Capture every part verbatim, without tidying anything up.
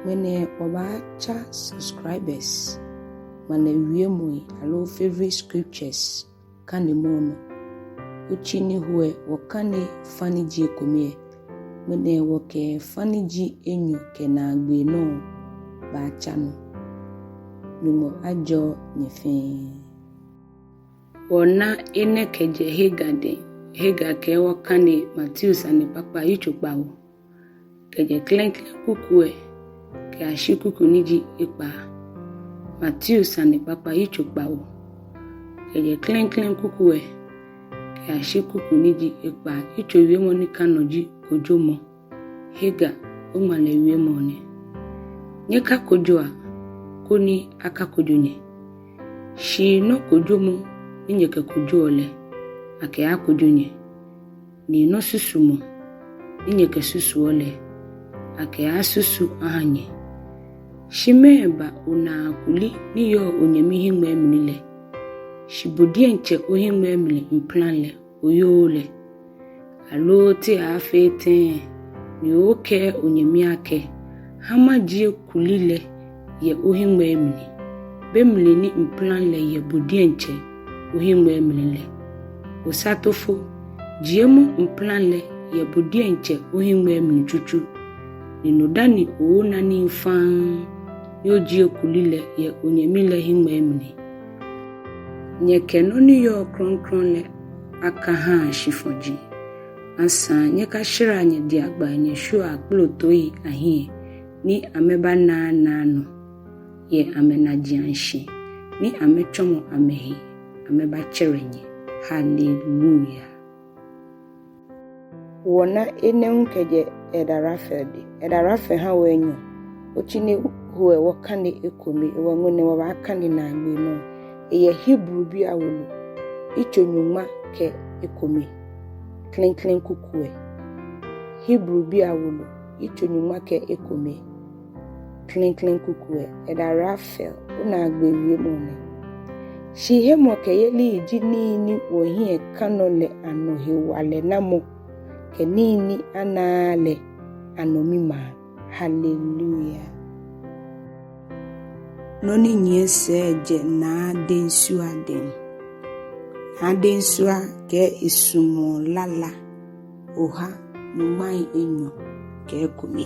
Ŋmɛnɛ wɔbaatsa subscribers ŋmalɛ wiemɔi aloo favorite scriptures kanemɔ nɔ. Otsi ni ho lɛ wɔkane fa ni ji ekome lɛ. Ŋmɛnɛ wɔkɛ fa ni ji enyɔ kɛ naagbee nɔ baatsa nɔ. Nyɔŋmɔ ajɔɔ nyɛ fɛɛ. Wɔna enɛ kɛjɛ Hagar dɛŋ. Hagar kɛɛ wɔkane Mateo sanekpakpa yitso kpawo, kɛjɛ klɛŋklɛŋ kuku lɛ kɛyashi kuku ni ji ekpaa. Mateo sanekpakpa yitso kpawo, kɛjɛ klɛŋklɛŋ kuku lɛ kɛyashi kuku ni ji ekpaa. Yitso wiemɔ ni ka nɔ ji Kojomɔ. Hagar, oŋmalɛ wiemɔ nɛ. Nyɛkakojoa, koni akakojo nyɛ. Shi nɔ kojomɔ ni nyɛkɛkojoɔ lɛ, akɛaakojo nyɛ, ni nɔ susumɔ ni nyɛkɛsusuɔ lɛ, akɛaasusu aha nyɛ. Shi mɛɛba onaa kuli ni yɔɔ onyɛmi hiŋmɛi mli lɛ, shi bo diɛŋtsɛ ohiŋmɛi mli mplaŋ lɛ oyooo lɛ? Aloo te aaafee tɛŋŋ ni okɛɛ onyɛmi akɛ, ha majie kuli lɛ yɛ ohiŋmɛi mli, be mli ni mplaŋ lɛ yɛ bo diɛŋtsɛ ohiŋmɛi mli lɛ? Osatofo, jiemɔ mplaŋ lɛ yɛ bo diɛŋtsɛ ohiŋmɛi mli tsutsu, ni no dani ooona nii faŋŋ ni ojie kuli lɛ yɛ onyɛmi lɛ hiŋmɛi mli. Nyɛkɛ nɔ ni yɔɔ krɔŋkrɔŋ lɛ akaha shifɔji. Asaŋ nyɛkashɛrɛa nyɛdiagbai nyɛshwiea kplotoi ahiɛ, ni amɛbanaanaa nɔ yɛ amɛnajiaŋshi, ni amɛtsɔmɔ amɛhe amɛbatsɛrɛ nyɛ. Hallelujah. Wɔna enɛ hu kɛjɛ Elder Raphael dɛŋ. Elder Raphael ha wɔ enyɔ. Otsi ni ho lɛ wɔkane ekome, hewɔ ŋmɛnɛ wɔbaakane naagbee nɔ. Eyɛ Hebribii awolo, yitso nyɔŋma kɛ ekome, klɛŋklɛŋ kuku lɛ. Hebribii awolo, yitso nyɔŋma kɛ ekome, klɛŋklɛŋ kuku lɛ. Elder Raphael, onaagbee wiemɔ nɛ. Shi hemɔkɛyeli ji nii ni wɔhiɛ ka nɔ lɛ anɔ hewalɛnamɔ, kɛ nii ni anaaa lɛ anɔ mimaa. Hallelujah. Nɔ ni nyiɛ sɛɛ jɛ Naa Densua dɛŋ. Naa Densua kɛɛ esumɔɔ Lala oha nyɔŋmai enyɔ kɛ ekome.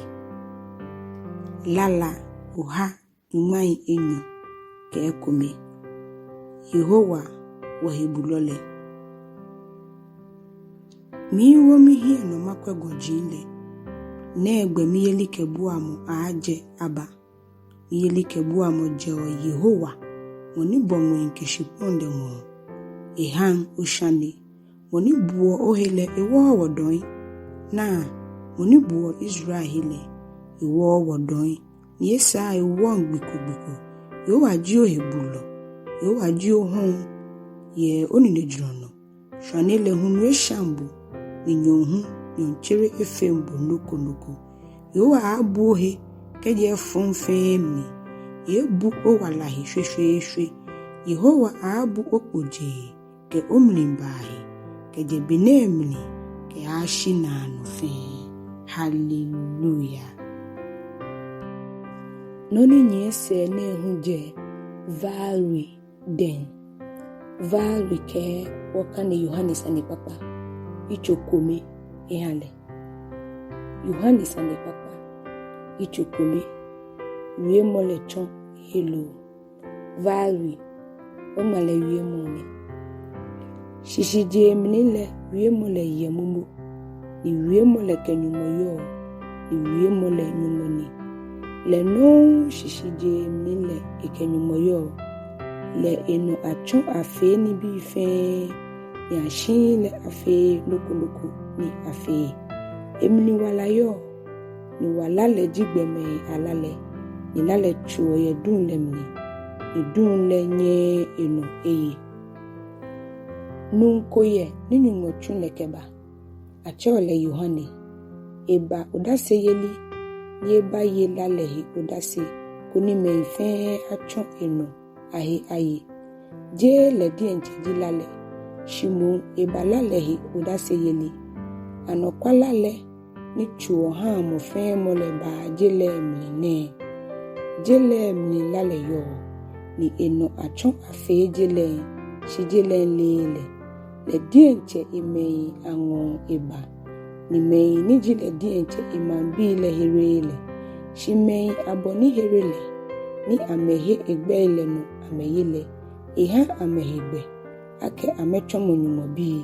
Lala oha nyɔŋmai enyɔ kɛ ekome. Yehowa wɔhebulɔ lɛ. Miiwo mihiɛ nɔ makwɛ gɔji lɛ. Nɛgbɛ miyelikɛbuamɔ aaajɛ aba? Miyelikɛbuamɔ jɛɔ Yehowa, mɔ ni bɔ ŋwɛi kɛ shikpɔŋ lɛ ŋɔɔ. Ehaŋ oshane. Mɔ ni buɔ ohe lɛ ewɔɔɔ wɔdɔŋ. Naa, mɔ ni buɔ Israel he lɛ ewɔɔɔ wɔdɔŋ, ni esaa ewɔŋ gbi ko gbi ko. Yehowa ji ohebulɔ, Yehowa ji ohɔŋ yɛ oninejurɔ nɔ. Shwane lɛ hulu eshaŋ bo, ni nyɔɔŋ hu nyɔɔŋtsere efeŋ bo nɔ ko nɔ ko. Yehowa aaabu ohe kɛjɛ efɔŋ fɛɛ mli. Eeebu owala he shweshweeshwe. Yehowa aaabu okpojee kɛ omlibaa he, kɛjɛ be nɛɛ mli kɛyashi naanɔ fɛɛ. Hallelujah. Nɔ ni nyiɛ sɛɛ nɛɛ hu jɛ Valerie dɛŋ. Valerie kɛɛ wɔkane Yohane sanekpakpa yitso kome eha lɛ. Yohane sanekpakpa yitso kome, wiemɔ lɛ tsɔ heloo. Valerie, oŋmalɛ wiemɔ nɛ. Shishijee mli lɛ wiemɔ lɛ yɛ momo, ni wiemɔ lɛ kɛ Nyɔŋmɔ yɔɔ, ni wiemɔ lɛ Nyɔŋmɔ ni. Lɛ nɔŋŋ shishijee mli lɛ ekɛ Nyɔŋmɔ yɔɔ. Lɛ enɔ atsɔ afee nibii fɛɛ, ni ashiii lɛ afeee nɔ ko nɔ ko ni afee. Emli wala yɔɔ, ni wala lɛ ji gbɔmɛi ala lɛ, ni la lɛ tsoɔ yɛ duŋ lɛ mli, ni duŋ lɛ nyɛɛɛ enɔ eye. Nuu ko yɛ ni Nyɔŋmɔ tsu lɛ kɛba, atsɛɔ lɛ Yohane. Eba odaseyeli, ni ebaye la lɛ he odase, koni mɛi fɛɛ atsɔ enɔ ahe aye. Jeee lɛ diɛŋtsɛ ji la lɛ, shi moŋ eba la lɛ he odaseyeli. Anɔkwa la lɛ ni tsoɔ haa mɔ fɛɛ mɔ lɛ baa je lɛ mli nɛɛ. je lɛ mli la lɛ yɔɔ, ni enɔ atsɔ afee je lɛ, shi je lɛ leee lɛ. Lɛ diɛŋtsɛ emɛi aŋɔɔ eba, ni mɛi ni ji lɛ diɛŋtsɛ emaŋbii lɛ hereee lɛ. Shi mɛi abɔ ni here lɛ, ni amɛhe egbɛi lɛ nɔ amɛye lɛ, eha amɛhe gbɛ akɛ amɛtsɔmɔ Nyɔŋmɔ bii,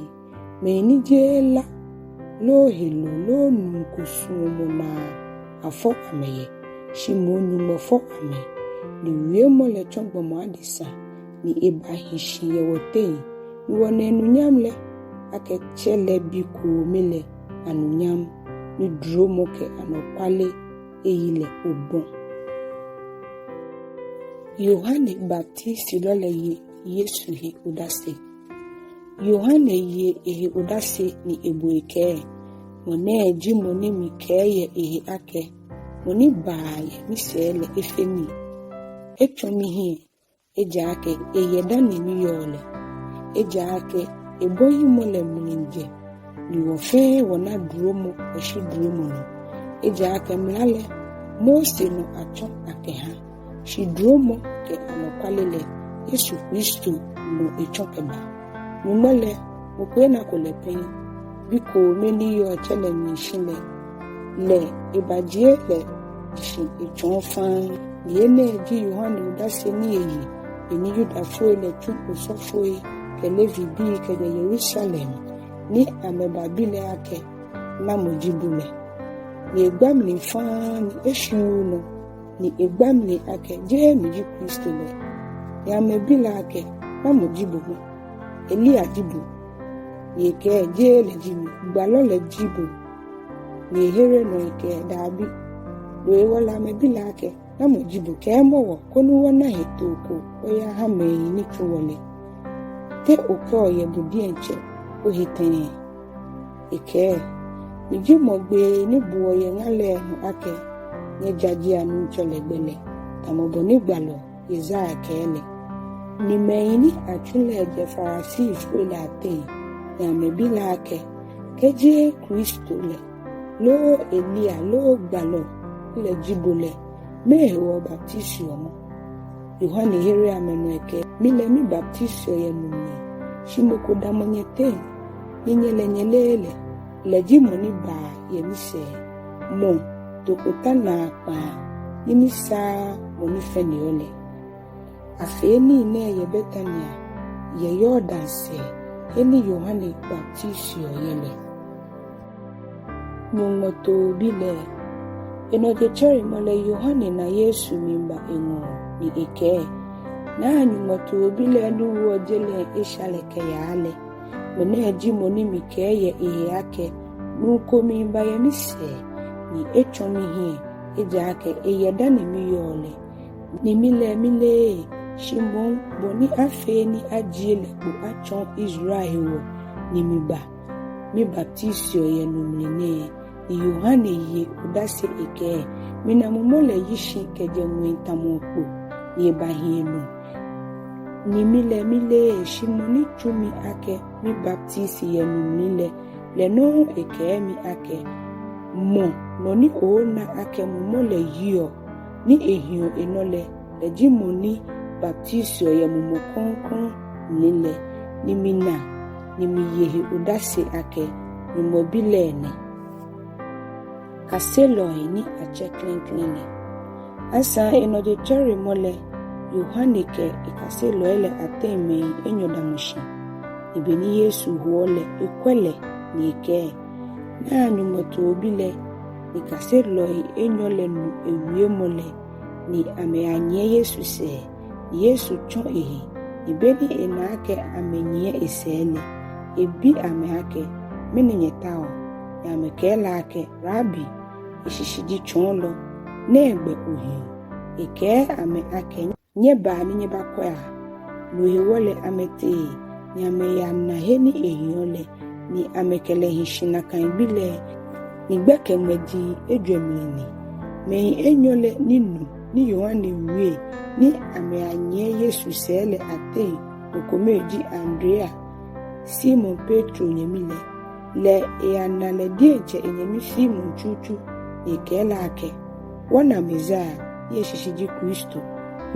mɛi ni jeee la loo heloo loo nuu ko suɔmɔ naa afɔ amɛ yɛ, shi moŋ Nyɔŋmɔ fɔ amɛ. Ni wiemɔ lɛ tsɔ gbɔmɔ adesa, ni ebahi shi yɛ wɔteŋ, ni wɔna enunyam lɛ, akɛ Tsɛ lɛ Bi koome lɛ anunyam, ni duromɔ kɛ anɔkwale eyi lɛ obɔ. Yohane Baptisilɔ lɛ ye Yesu he odase. Yohane ye ehe odase ni ebo ekɛɛ: Mɔ nɛ ji mɔ ni mikɛɛ yɛ ehe akɛ, mɔ ni baa yɛ misɛɛ lɛ efee mi, etsɔ mihiɛ, ejaakɛ eyɛ dani miyɔɔ lɛ. Ejaakɛ ebɔyimɔ lɛ mli mijɛ, ni wɔ fɛɛ wɔna duromɔ kɛshi duromɔ nɔ. Ejaakɛ mla lɛ, Mose nɔ atsɔ akɛha, shi duromɔ kɛ anɔkwale lɛ, Yesu Kristo nɔ etsɔ kɛba. Nyɔŋmɔ lɛ, mɔ ko enako lɛ pɛŋ, Bi koome ni yɔɔ Tsɛ lɛ mli shi lɛ, lɛ ebajie lɛ shi etsɔɔ faŋŋ. Ni enɛ ji Yohane odase ni eye, beni Yudafoi lɛ tsu osɔfoi kɛ Levibii kɛjɛ Yerusalem, ni amɛbabi lɛ akɛ, Namɔ ji bo lɛ? Ni egba mli faŋŋ ni eshiuu nɔ, ni egba mli akɛ, Jeee mi ji Kristo lɛ. Ni amɛbi lɛ akɛ, Namɔ ji bo mɔ? Elia ji bo? Ni ekɛɛ, Jeee lɛ ji mi. Gbalɔ lɛ ji bo? Ni ehere nɔ ekɛɛ, Dabi. No hewɔ lɛ amɛbi lɛ akɛ, Namɔ ji bo? Kɛɛmɔ wɔ, koni wɔna hetoo ko wɔyaha mɛi ni tsu wɔ lɛ. Te okɛɔ yɛ bo diɛŋtsɛ ohe tɛŋŋ? Ekɛɛ, Miji mɔ gbee ni boɔ yɛ ŋa lɛ nɔ akɛ, Nyɛjajea Nuŋtsɔ lɛ gbɛ lɛ, tamɔ bɔ ni gbalɔ Yesaia kɛɛ lɛ. Ni mɛi ni atsu lɛ jɛ Farisifoi lɛ ateŋ, ni amɛbi lɛ akɛ, Kɛji Kristo lɛ, loo Elia, loo gbalɔ lɛ ji bo lɛ, mɛɛ hewɔ obaptisiɔ mɔ? Yohane here amɛ nɔ ekɛɛ, Mi lɛ mibaptisiɔ yɛ nu mli, shi mɔ ko damɔ nyɛteŋ, ni nyɛ lɛ nyɛleee lɛ. Lɛ ji mɔ ni baa yɛ misɛɛ, mɔ tokota naakpãa ni misaaa mɔ ni fɛneɔ lɛ. Afee nii nɛɛ yɛ Betania, yɛ Yordan sɛɛ, he ni Yohane baptisiɔ yɛ lɛ. Nyɔŋmɔ Toobi lɛ. Enɔ jetsɛremɔ lɛ, Yohane na Yesu miiba eŋɔɔ, ni ekɛɛ, Naa Nyɔŋmɔ Toobi lɛ ni woɔ je lɛ esha lɛ kɛyaa lɛ. Mɔ nɛ ji mɔ ni mikɛɛ yɛ ehe akɛ, Nuu ko miiba yɛ misɛɛ, ni etsɔ mihiɛ, ejaakɛ eyɛ dani miyɔɔ lɛ. Ni mi lɛ mileee, shi moŋ bɔ ni afee ni ajie lɛ kpo atsɔɔ Israel hewɔ ni miba, mibaptisiɔ yɛ nu mli nɛɛ. Ni Yohane ye odase ekɛɛ, Mina Mumɔ lɛ yi shi kɛjɛ ŋwɛi tamɔ okpo, ni ebahi enɔ. Ni mi lɛ mileee, shi mɔ ni tsu mi akɛ mibaptisi yɛ nu mli lɛ, lɛ nɔŋŋ ekɛɛ mi akɛ, Mɔ nɔ ni oona akɛ Mumɔ lɛ yiɔ ni ehiɔ enɔ lɛ, lɛ ji mɔ ni baptisiɔ yɛ Mumɔ Krɔŋkrɔŋ mli lɛ. Ni mina, ni miye he odase akɛ, Nyɔŋmɔ Bi lɛ nɛ. Kaselɔi ni atsɛ klɛŋklɛŋ lɛ. Asaŋ enɔ jetsɛremɔ lɛ, Yohane kɛ ekaselɔi lɛ ateŋ mɛi enyɔ damɔ shi. Ni beni Yesu hoɔ lɛ, ekwɛ lɛ, ni ekɛɛ, Naa Nyɔŋmɔ Toobi lɛ. Ni kaselɔi enyɔ lɛ nu ewiemɔ lɛ, ni amɛyanyiɛ Yesu sɛɛ. Ni Yesu tsɔ ehe, ni beni ena akɛ amɛnyiɛ esɛɛ lɛ, ebi amɛ akɛ, Mɛni nyɛtaoɔ? Ni amɛkɛɛ lɛ akɛ, Rabi, eshishi ji Tsɔɔlɔ, nɛgbɛ ohiɔ? Ekɛɛ amɛ akɛ, Nyɛbaa ni nyɛbakwɛa. No hewɔ lɛ amɛtee, ni amɛyana he ni ehiɔ lɛ, ni amɛkɛ lɛ hi shi nakai gbi lɛ. Ni gbɛkɛ ŋmɛji ejwɛ mli ni. Mɛi enyɔ lɛ ni nu ni Yohane wie ni amɛyanyiɛ Yesu sɛɛ lɛ ateŋ mɔ kome ji Andrea, Simon Petro nyɛmi lɛ. Lɛ eyana lɛ diɛŋtsɛ enyɛmi Simon tsutsu, ni ekɛɛ lɛ akɛ, Wɔna Mesia, ni eshishi ji Kristo,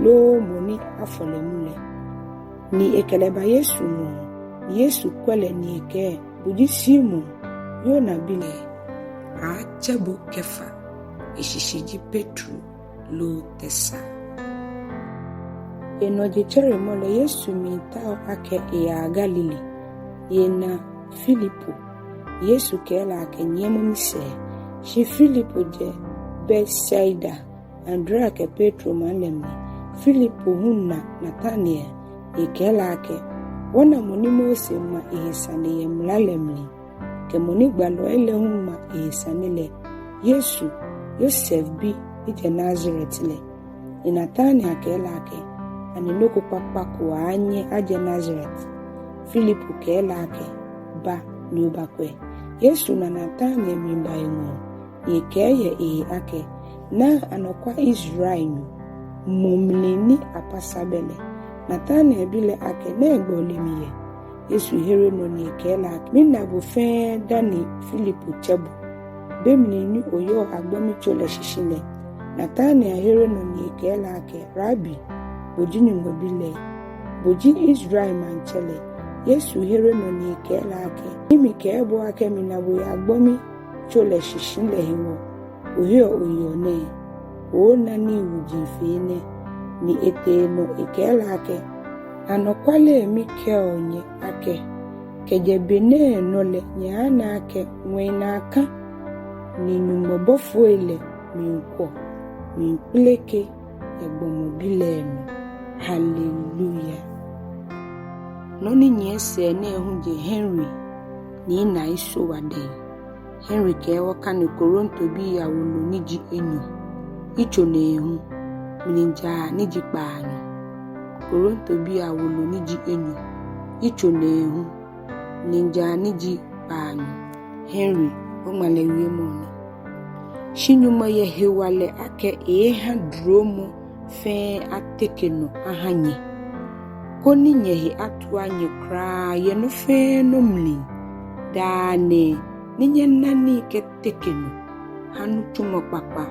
loo mɔ ni afɔ lɛ mu lɛ. Ni ekɛ lɛ ba Yesu ŋɔɔ, ni Yesu kwɛ lɛ ni ekɛɛ, Bo ji Simon, Yona bi lɛ, aaatsɛ bo Kefa, eshishi ji Petro loo tɛsaa. Enɔ jetsɛremɔ lɛ Yesu miitao akɛ eyaa Galilea, ni ena Filipo. Yesu kɛɛ lɛ akɛ, Nyiɛmɔ misɛɛ. Shi Filipo jɛ Betsaida, Andrea kɛ Petro maŋ lɛ mli. Filipo hu na Natanael, ni ekɛɛ lɛ akɛ, Wɔna mɔ ni Mose ŋma ehe sane yɛ mla lɛ mli, kɛ mɔ ni gbalɔi lɛ hu ŋma ehe sane lɛ, Yesu, Yosef bi ni jɛ Nazaret lɛ. Ni Natanael kɛɛ lɛ akɛ, Ani nɔ ko kpakpa ko aaanyɛ ajɛ Nazaret? Filipo kɛɛ lɛ akɛ, Ba ni obakwɛ. Yesu na Natanael miiba eŋɔɔ, ni ekɛɛ yɛ ehe akɛ, Naa anɔkwa Israelnyo, mɔ mli ni apasa bɛ lɛ. Natanael bi lɛ akɛ, Nɛgbɛ ole mi yɛ? Yesu here nɔ ni ekɛɛ lɛ akɛ, Mina bo fɛɛ dani Filipo tsɛ bo, be mli ni oyɔɔ agbami tso lɛ shishi lɛ. Natanael here nɔ ni ekɛɛ lɛ akɛ, Rabi, bo ji Nyɔŋmɔ bi lɛ, bo ji Israel maŋtsɛ lɛ. Yesu here nɔ ni ekɛɛ lɛ akɛ, Ni mikɛɛ bo akɛ mina bo yɛ agbami tso lɛ shishi lɛ hewɔ oheɔ oyeɔ nɛɛ? Ooona nii wuji fe enɛ. Ni etee nɔ ekɛɛ lɛ akɛ, Anɔkwale mikɛɔ nyɛ akɛ, kɛjɛ be nɛɛ nɔ lɛ nyɛaana akɛ ŋwɛi naa ka, ni Nyɔŋmɔ bɔfoi lɛ miikwɔ, miikpeleke yɛ gbɔmɔ bi lɛ nɔ. Haleluya. Nɔ ni nyiɛ sɛɛ nɛɛ hu ji Henry Nii Nai Sowah dɛŋ. Henry kɛɛ wɔkane Korintobii awolo ni ji enyɔ, yitso nɛɛhu, mlijaa ni ji kpaanyɔ. Korintobii awolo ni ji enyɔ, yitso nɛɛhu, mlijaa ni ji kpaanyɔ. Henry, oŋmalɛ wiemɔ nɛ. Shi Nyɔŋmɔ yɛ hewalɛ akɛ eeeha duromɔ fɛɛ ateke nɔ aha nyɛ, koni nyɛhe atua nyɛ kwraa yɛ nɔ fɛɛ nɔ mli daa nɛɛ, ni nyɛna nii kɛteke nɔ ha nitsumɔ kpakpa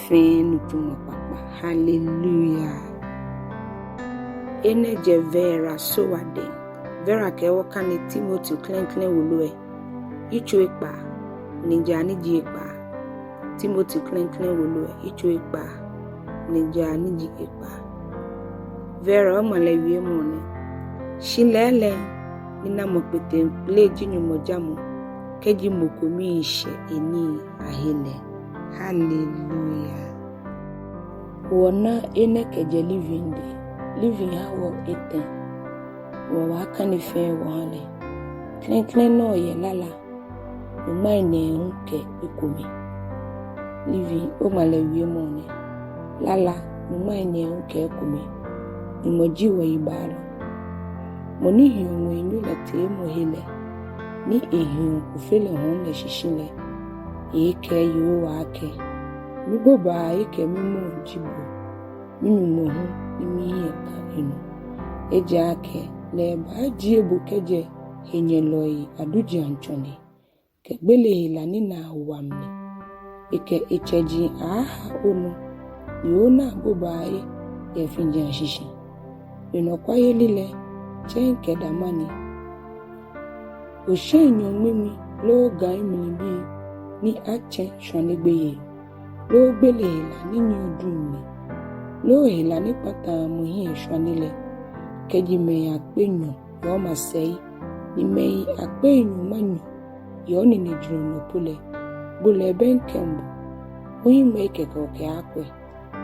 fɛɛ nitsumɔ kpakpa. Haleluya. Enɛ jɛ Vera Sowah dɛŋ. Vera kɛɛ wɔkane Timoteo klɛŋklɛŋ wolo lɛ, yitso ekpaa, mlijaa ni ji ekpaa. Timoteo klɛŋklɛŋ wolo lɛ, yitso ekpaa, mlijaa ni ji ekpaa. Vera, oŋmalɛ wiemɔ nɛ. Shi lɛɛlɛŋ, ninamɔ kpeteŋkpele ji Nyɔŋmɔjamɔ, kɛji mɔ ko miishɛ enii ahe lɛ. Haleluya. Wɔna enɛ kɛjɛ Living dɛŋ. Living ha wɔ etɛ. Wɔbaakane fɛɛ wɔha lɛ. Klɛŋklɛŋ nɔ yɛ Lala nyɔŋmai nɛɛhu kɛ ekome. Living, oŋmalɛ wiemɔ nɛ. Lala nyɔŋmai nɛɛhu kɛ ekome. Nyɔŋmɔ ji wɔyibaalɔ. Mɔ ni hiɔ ŋwɛinyo lɛ teemɔhe lɛ, ni ehiɔ Ofe lɛ hɔɔŋ lɛ shishi lɛ, eeekɛɛ Yehowa akɛ, Mibobaahe kɛ mimɔɔ ji bo, mi-Nyɔŋmɔ hu ni mihiɛ ka enɔ. Ejaakɛ lɛ ebaajie bo kɛjɛ henyɛlɔi adujiaŋ tsɔne, kɛ gbele hela ni naa wa mli. Ekɛ etsɛji aaaha onɔ, ni ooona abobaahe yɛ efiji ashishi. Enɔkwayeli lɛ tsɛŋ kɛ dama ni. Osheŋ nyɔɔŋ ŋmiŋmi loo gai mli bii ni atsɛ shwane gbeyei, loo gbele hela ni nyiɛɔ duŋ mli, loo hela ni kpataa mɔ hiɛ shwane lɛ. Kɛji mɛi akpe nyɔ yɛ omasɛi, ni mɛi akpei nyɔŋma nyɔ yɛ oninejurɔ nɔ po lɛ, bo lɛ ebɛŋkɛŋ bo. Ohiŋmɛi kɛkɛ okɛaakwɛ,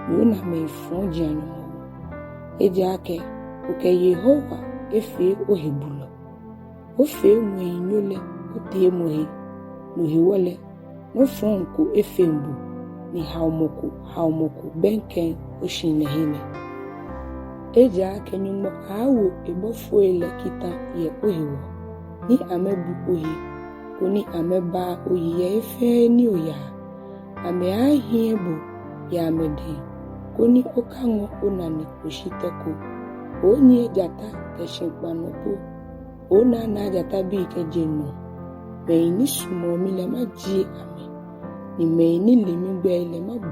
ni oona mɛi fɔji anyɔmɔwoo. Ejaakɛ okɛ Yehowa efee ohebulɔ. Ofee ŋwɛinyo lɛ oteemɔhe, no hewɔ lɛ, nɔ fɔŋ ko efeŋ bo, ni haomɔ ko, haomɔ ko bɛŋkɛŋ oshihilɛhe lɛ. Ejaakɛ Nyɔŋmɔ aaawo ebɔfoi lɛ kita yɛ ohewɔ, ni amɛbu ohe, koni amɛbaa oyi yɛ he fɛɛ he ni oyaa. Amɛaahiɛ bo yɛ amɛdɛŋ, koni okaŋɔ onane oshi tɛ ko. Oonyiɛ jata kɛ shi kpa nɔ po. Oonaanaa jatabii kɛ jeŋ nɔ. Mɛi ni sumɔɔ mi lɛ majie amɛ, ni mɛi ni le migbɛi lɛ mabu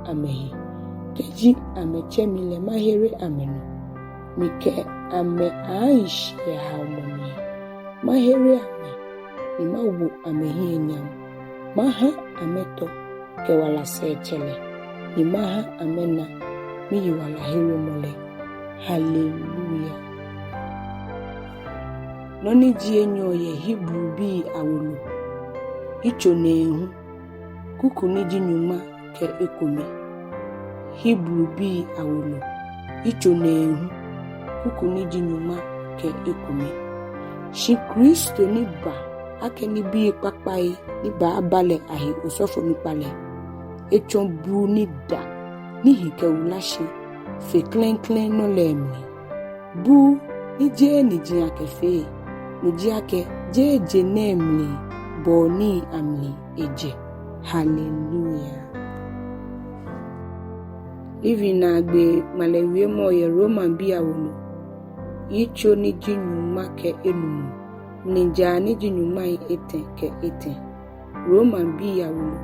amɛhe. Kɛji amɛtsɛ mi lɛ, mahere amɛ nɔ. Mikɛ amɛ aaahi shiɛhaomɔ mli. Mahere amɛ, ni mawo amɛhiɛ nyam. Maha amɛtɔ kɛ wala sɛɛtsɛlɛ, ni maha amɛna miyiwalaheremɔ lɛ. Haleluya. Nɔ ni ji enyɔ yɛ Hebribii awolo, yitso nɛɛhu, kuku ni ji nyɔŋma kɛ ekome. Hebribii awolo, yitso nɛɛhu, kuku ni ji nyɔŋma kɛ ekome. Shi Kristo ni ba akɛ nibii kpakpai ni baaba lɛ ahe osɔfonukpa lɛ, etsɔ buu ni da ni hi kɛwula shi fe klɛŋklɛŋ nɔ lɛ mli. Buu ni jeee niji akɛfee, no ji akɛ jeee je nɛɛ mli bɔɔnii amli ejɛ. Haleluya. Living Naagbee ŋmalɛ wiemɔ yɛ Romabii awolo, yitso ni ji nyɔŋma kɛ enumɔ, nijaa ni ji nyɔŋmai etɛ kɛ etɛ. Romabii awolo,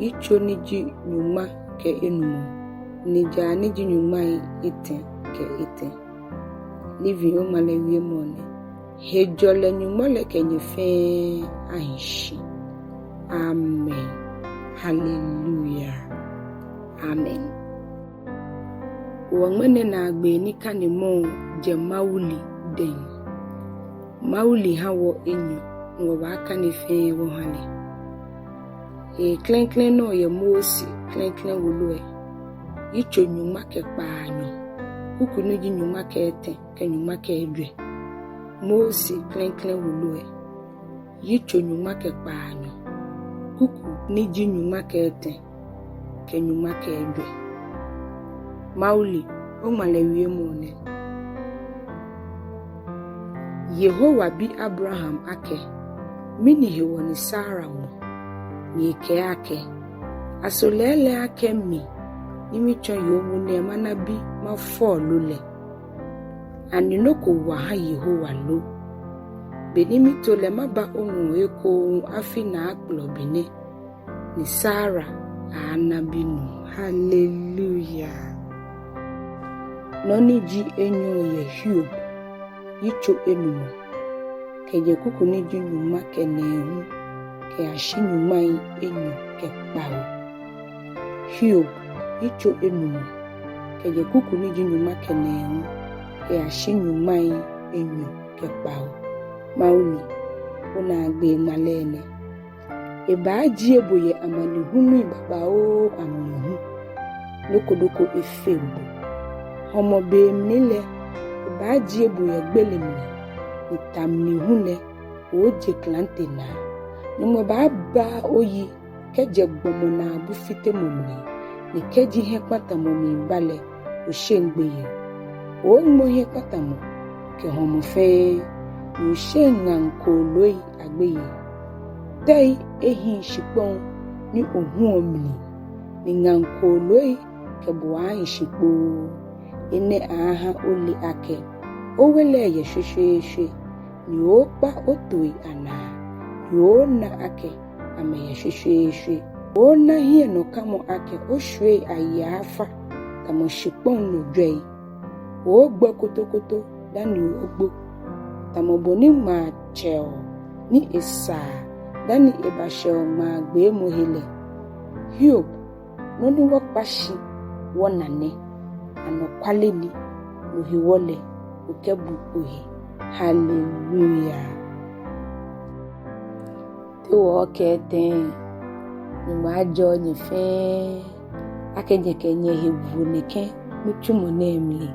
yitso ni ji nyɔŋma kɛ enumɔ, nijaa ni ji nyɔŋmai etɛ kɛ etɛ. Living ŋmalɛ wiemɔ nɛ. Hejɔlɛ Nyɔŋmɔ lɛ kɛ nyɛ fɛɛ ahi shi. Amen. Haleluya. Amen. Wɔ ŋmɛnɛ naagbee nikanemɔ jɛ Mawuli dɛŋ. Mawuli ha wɔ enyɔ, ni wɔbaakane fɛɛ wɔha lɛ. Eklɛŋklɛŋ nɔ yɛ Mose klɛŋklɛŋ wolo lɛ, yitso nyɔŋma kɛ kpaanyɔ, kuku ni ji nyɔŋma kɛ etɛ kɛ nyɔŋma kɛ ejwɛ. Mose klɛŋklɛŋ wolo lɛ, yitso nyɔŋma kɛ kpaanyɔ, kuku ni ji nyɔŋma kɛ etɛ kɛ nyɔŋma kɛ ejwɛ. Mawuli, oŋmalɛ wiemɔ nɛ. Yehowa bi Abraham akɛ, mɛni hewɔ ni Sara ŋmɔ? Ni ekɛɛ akɛ, aso lɛɛlɛŋ akɛ mi ni mitsɔ yoomo nɛɛ mana bi mafɔ lo lɛ? Ani nɔ ko wa ha Yehowa lo? Be ni mito lɛ maba oŋɔɔ ekoŋŋ afi naakplɔ benɛ, ni Sara aana binuu. Haleluya. Nɔ ni ji enyɔ yɛ Hiob, yitso enumɔ, kɛjɛ kuku ni ji nyɔŋma kɛ nɛɛhu kɛyashi nyɔŋmai enyɔ kɛ kpawo. Hiob, yitso enumɔ, kɛjɛ kuku ni ji nyɔŋma kɛ nɛɛhu kɛyashi nyɔŋmai enyɔ kɛ kpawo. Mawuli, onaagbee ŋmalɛ nɛ. Ebaajie bo yɛ amanehului babaoo amli hu. Nɔ ko nɔ ko efeŋ bo. Hɔmɔ be mli lɛ, ebaajie bo yɛ gbele mli, ni ta mli hu lɛ, oooje klante naa. Nyɔŋmɔ baabaa oyi kɛjɛ gbɔmɔ naabu fitemɔ mli, ni kɛji hiɛkpatamɔ miiba lɛ, osheŋ gbeyei. Oooŋmɔ hiɛkpatamɔ kɛ hɔmɔ fɛɛ, ni osheŋ ŋaŋ kooloi agbeyei. Tɛi ehiŋ shikpɔŋ ni ohuɔ mli, ni ŋaŋ kooloi kɛ bo aaahi shi kpoo. Enɛ aaaha ole akɛ owe lɛ yɛ shweshweeshwe, ni oookpa otooi anaa, ni ooona akɛ amɛyɛ shweshweeshwe. Ooona hiɛnɔkamɔ akɛ oshwiei ayi aaafa tamɔ shikpɔŋ nɔ jwɛi. Oogbɔ kotokoto dani ooogbo, tamɔ bɔ ni ŋmaa tsɛɔ ni esaa dani ebashɛɔ ŋmaa gbeemɔ he lɛ. Hiob, nɔ ni wɔkpa shi wɔna nɛ, anɔkwale ni, no hewɔ lɛ okɛbu ohe. Haleluya. Te wɔɔkɛɛ tɛŋŋ? Nyɔŋmɔ ajɔɔ nyɛ fɛɛ akɛ nyɛkɛ nyɛhe wo nɛkɛ nitsumɔ nɛɛ mli.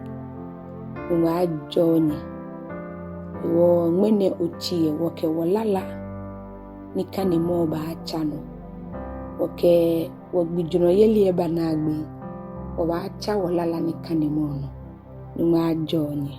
Nyɔŋmɔ ajɔɔ nyɛ. Wɔ ŋmɛnɛ otsi lɛ wɔkɛ wɔ lala nikanemɔ baatsa nɔ. Wɔkɛ wɔgbijurɔyeli lɛ ba naagbee, wɔbaatsa wɔ lala nikanemɔ nɔ. Nyɔŋmɔ ajɔɔ nyɛ.